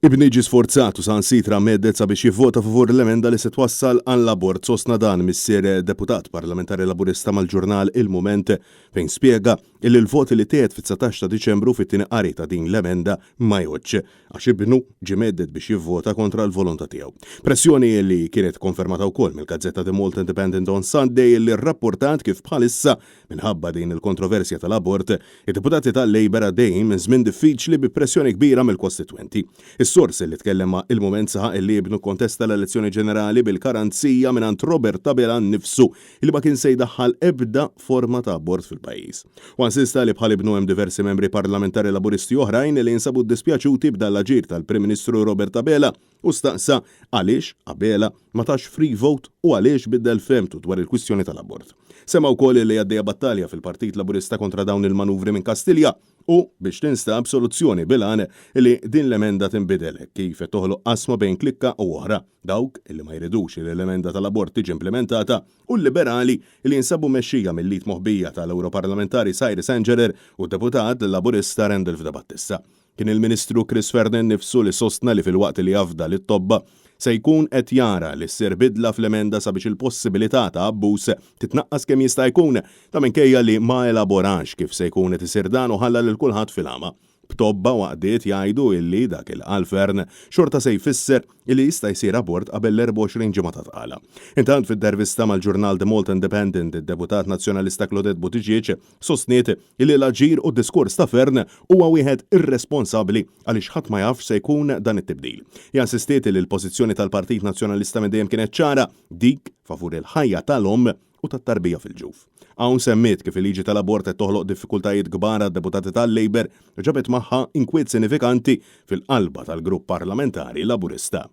Ibni ġie sforzat u saħansitra mhedded sabiex jivvota favur l-emenda li se twassal għall-abort, sostna dan missier deputat parlamentari Laburista mal-ġurnal Il-Mument fejn spjega illi l-vot li tieħed fit-19 ta' Diċembru fit-tieni qari ta' din l-emenda ma jgħoddx għax ibnu ġie mhedded biex jivvota kontra l-volontà tiegħu. Pressjoni li kienet konfermata wkoll mill-gazzetta The Malta Independent on Sunday li rrapportat kif bħalissa Minħabba din il-kontroversja tal-abort, id-deputati tal-Labour għaddejjin minn żmien diffiċli bi pressjoni kbira mill-kostitwenti. Is-sors li tkellem ma' Il-Mument saħaq li ibnu kkontesta l-elezzjoni ġenerali bil-karanzija mingħand Robert Abela nnifsu li ma kien se jdaħħal ebda forma ta' abort fil-pajjiż. Huwa insista li bħal ibnu hemm diversi membri parlamentari Laburisti oħrajn li jinsabu ddispjaċuti b'dan l-aġir tal-Prim Ministru Robert Abela Hu staqsa għaliex Abela ma tax free vote u għaliex biddel fehmtu dwar il-kwistjoni tal-abort. Semma wkoll li għaddejja battalja fil-Partit Laburista kontra dawn il-manuvri minn Kastilja u biex tinstab soluzzjoni bil-għan li din l-emenda tinbidel hekk kif qed toħloq qasma bejn klikka u oħra, dawk li ma jridux li l-emenda tal-abort tiġi implimentata u l-liberali li jinsabu mmexxija mill-id moħbija tal-Ewroparlamentari Cyrus Engerer u d-Deputat Laburista Randolph De Battista. Kien il-Ministru Chris Fearne nnifsu li sostna li filwaqt li jafda lit-tobba, se jkun qed jara li ssir bidla fl-emenda sabiex il-possibilità ta' abbuż titnaqqas kemm jista' jkun, ta' minkejja li ma elaborax kif se jkun qed isir dan u ħalla lil kulħadd fil-għama. B'tobba u għaqdiet jgħidu illi dak il qal Fearne xorta se jfisser illi jista' jsir abort qabel l-24 ġimgħa ta' tqala. Intant f'intervista mal-ġurnal The Malta Independent id-Deputat Nazzjonalista Claudette Buttigieg Sostniet li l-aġir u d-diskors ta' Fearne huwa wieħed irresponsabbli għaliex ħadd ma jaf x'se jkun dan it-tibdil. Hija insistiet li l-pożizzjoni tal-Partit Nazzjonalista minn dejjem kienet ċara, dik favur il-ħajja tal-omm u tat-tarbija fil-ġuf. Hawn semmiet kif il-liġi tal-abort qed toħloq diffikultajiet kbar għad-deputati tal-Labour u ġabet magħha inkwiet sinifikanti fil-qalba tal-grupp parlamentari Laburista.